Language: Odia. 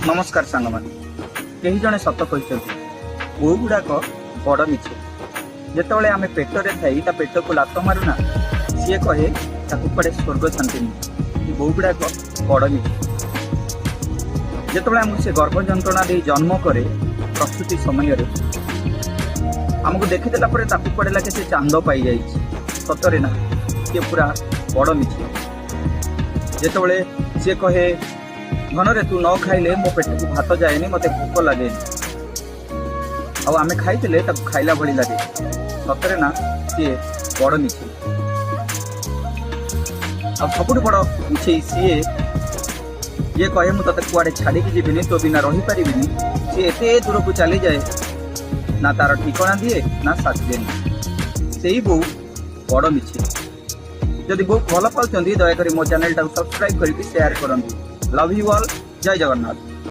ନମସ୍କାର ସାଙ୍ଗମାନେ। କେହି ଜଣେ ସତ କହିଛନ୍ତି, ବୋଉ ଗୁଡ଼ାକ ବଡ଼ ମିଛେଇ। ଯେତେବେଳେ ଆମେ ପେଟରେ ଥାଇ ତା ପେଟକୁ ଲାତ ମାରୁନା, ସିଏ କହେ ତାକୁ କୁଆଡ଼େ ସ୍ୱର୍ଗ ଶାନ୍ତି ନୁହେଁ। ଏ ବୋଉ ଗୁଡ଼ାକ ବଡ଼ ମିଛେଇ। ଯେତେବେଳେ ଆମକୁ ସେ ଗର୍ଭ ଯନ୍ତ୍ରଣା ଦେଇ ଜନ୍ମ କରେ, ପ୍ରସୂତି ସମୟରେ ଆମକୁ ଦେଖିଦେଲା ପରେ ତାକୁ କୁଆଡ଼େ ଲାଗେ ସେ ଚାନ୍ଦ ପାଇଯାଇଛି। ସତରେ ନା, ସିଏ ପୁରା ବଡ଼ ମିଛେଇ। ଯେତେବେଳେ ସିଏ କହେ, "ଧନରେ, ତୁ ନ ଖାଇଲେ ମୋ ପେଟକୁ ଭାତ ଯାଏନି, ମୋତେ ଭୋକ ଲାଗେନି", ଆଉ ଆମେ ଖାଇଥିଲେ ତାକୁ ଖାଇଲା ଭଳି ଲାଗେ। ସତରେ ନା, ସିଏ ବଡ଼ ମିଛେଇ। ଆଉ ସବୁଠୁ ବଡ଼ ମିଛେଇ ସିଏ ଯିଏ କହେ, "ମୁଁ ତତେ କୁଆଡ଼େ ଛାଡ଼ିକି ଯିବିନି, ତୋ ବିନା ରହିପାରିବିନି"। ସିଏ ଏତେ ଦୂରକୁ ଚାଲିଯାଏ, ନା ତାର ଠିକଣା ଦିଏ ନା ସାଥ୍ ଦିଏନି। ସେଇ ବୋଉ ବଡ଼ ମିଛେଇ। ଯଦି ବୋଉ ଭଲ ପାଉଛନ୍ତି, ଦୟାକରି ମୋ ଚ୍ୟାନେଲଟାକୁ ସବସ୍କ୍ରାଇବ୍ କରିକି ସେୟାର କରନ୍ତୁ। Love you all. Jay Jagannath.